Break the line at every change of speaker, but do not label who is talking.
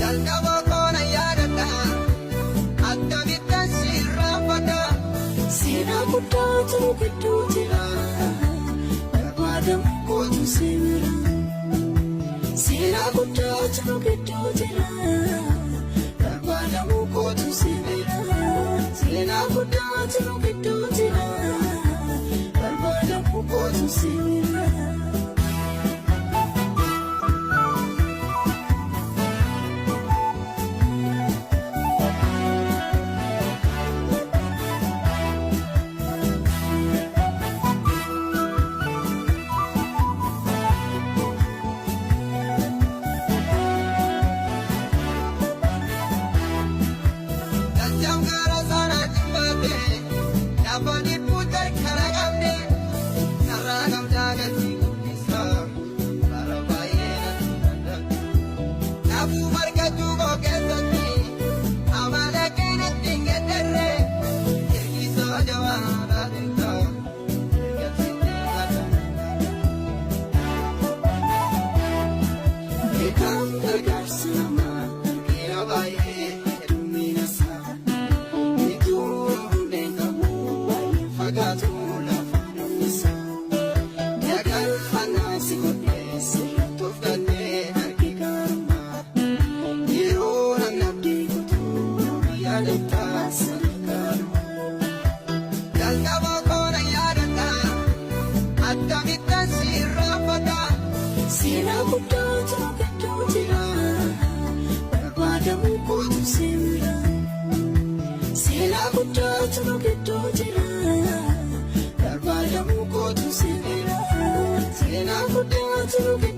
Jalqaba koona yaadadha akkamittan si irraanfadha.
Seenaa guddaatu nu gidduu jira. Barbaadamu kootu si bira. Seenaa guddaatu nu gidduu jira. Barbaadamu kootu si bira. Seenaa guddaatu nu gidduu jira. Barbaadamu kootu si bira.
Jajjab gaara sanaa dhimbaate lafa dhibbuu tarkana qabne narraa qabdaa gatii guddisa bara baay'ee natti danda'u. Nafuu margachuu koo keessatti amala kee natti hin gedderre ergisoo jabaa taateetta ergamsitti qaqqabe.
Beekaan gargaarsa namaa argeera baay'ee heddummina isaa. Mituu hundeen qabu baay'ee fagaatu lafa dhumisa. Dagalfannaa si godhee sirriitti of gannee arge gaarummaa. Yeroo namni abdii kutuu yaadattaa sadarkaa.
Jalqaba koona yaadadha akkamittan si irraanfadha.
Seenaa guddaatu nu gidduu jira. Barbaadamu kootu si bira. Seenaa guddaatu nu gidduu jira. Barbaadamu kootu si bira. Seenaa guddaatu nu gidduu